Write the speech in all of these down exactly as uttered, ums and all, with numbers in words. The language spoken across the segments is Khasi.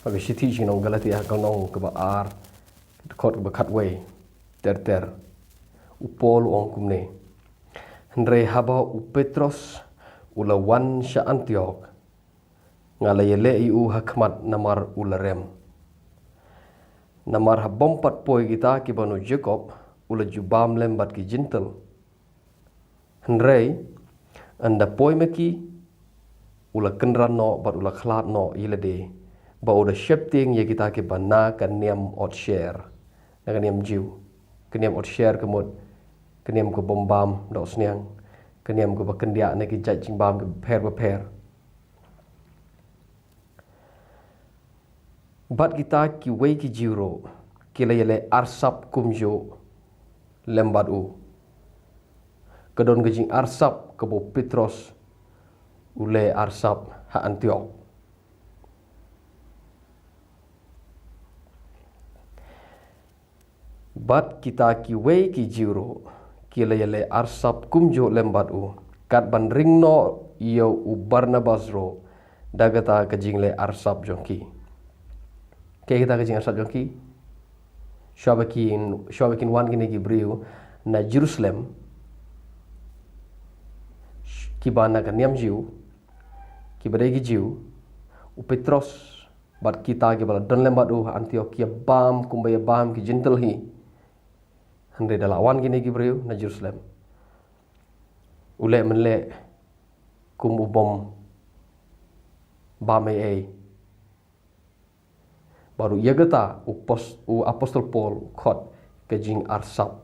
Bad ka shithi sha ki nong Galatia, ka lynnong kaba ar, ka dkhot kaba khatwei ter ter. U Paul u ong kumne: Hynrei haba u Petros u la wan sha Antiok, nga la ïaleh ïa u ha khmat namar u la rem. Namar ha bym pat poi kita ki banu Jakob, u la ju bam lem bad ki Jentil. Hynrei ynda poi ma ki, u la kynran noh bad u la khlad noh ïa lade, ba u da sheptieng ïa kita kiba na ka niam otsher, na ka niam Jiw. Ka niam otsher ka mut ka niam ka bym bam dohsniang, ka niam kaba khyndiat na ki jait jingbam kiba pher bapher. Bad kita kiwei ki Jiw ruh ki la ïaleh arsap kumjuh lem bad u. Ka don ka jingarsap kaba u Petros u leh arsap ha Antiok. Bad kita kiwei ki Jiw ruh ki la ïaleh arsap kumjuh lem bad u, kat ban ring noh ïa u Barnabas ruh da kata ka jingleh arsap jong ki. Kaei kata ka jingarsap jong ki? Shuwa ba kin, shuwa ba kin wan kine ki briew na Jerusalem, kiba na ka niam Jiw, kiba dei ki Jiw, u Petros bad kita kiba la don lem bad u ha Antiok ki ïa bam kumba ïa bam ki Jentil hi. Hynrei da la wan kine ki briew na Jerusalem, u leh mynleh kum u bym bam ei ei. Bad ruh ïa kata u pos-, u apostol Paul u khot ka jingarsap.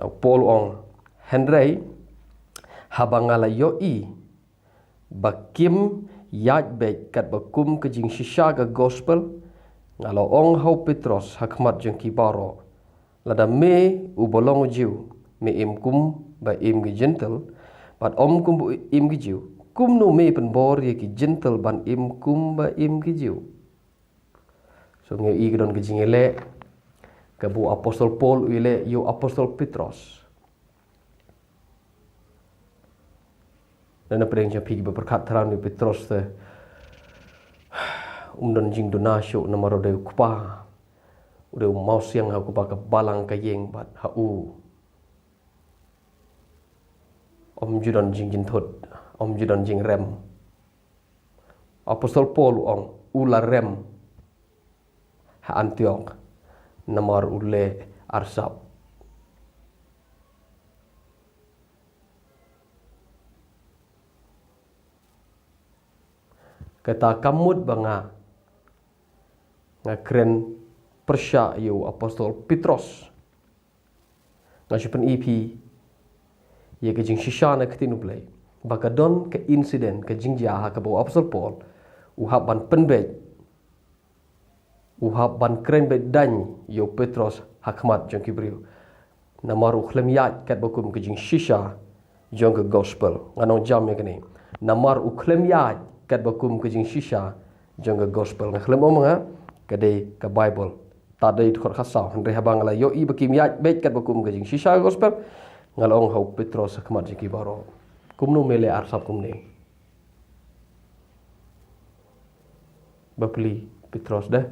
U Paul u ong: Hynrei haba nga la ïohi ba kim ïaid beit katba kum ka jingshisha ka gospel, nga la ong ha u Petros ha khmat jong ki baroh: Lada me uba long u Jiw, me im kumba im ki Jentil, bad ym kumba im ki Jiw, kumno me pynbor ïa ki Jentil ban im kumba im ki Jiw? So ngi ïohi ka don ka jingïaleh kaba u apostol Paul u ïaleh ïa u apostol Petros. Lada pyrshang jong phi kiba pyrkhat tharai u Petros te um don jingduna shuh namar u dei u kpa, u dei u mawsiang ha kaba ka balang ka ïing bad ha u ym ju don jingjynthut, ym ju don jingrem. Apostol Paul u ong u la rem ha Antiok namar u leh arsap. Kata kam mut ba nga, nga kren pyrshah ïa u apostol Petros. Nga shu pyni phi ïa ka jingshisha na ka ktien U Blei ba ka don ka incident, ka jingjia ha kaba u apostol Paul u hap ban pynbeit, u hap ban kren beit daiñ ïa u Petros ha khmat jong ki briew. Namar u khlem ïaid katba kum ka jingshisha jong ka gospel. Ngan ong jam ïa kane. Namar u khlem ïaid katba kum ka jingshisha jong ka gospel. Nga khlem ong ma nga, ka dei ka Baibl. Tad dei dkhot khatsaw: Hynrei haba nga la ïohi ba kim ïaid beit katba kum ka jingshisha ka gospel, nga la ong ha u Petros ha khmat jong ki baroh: Kumno me leh arsap kumne? Bapli Petros de.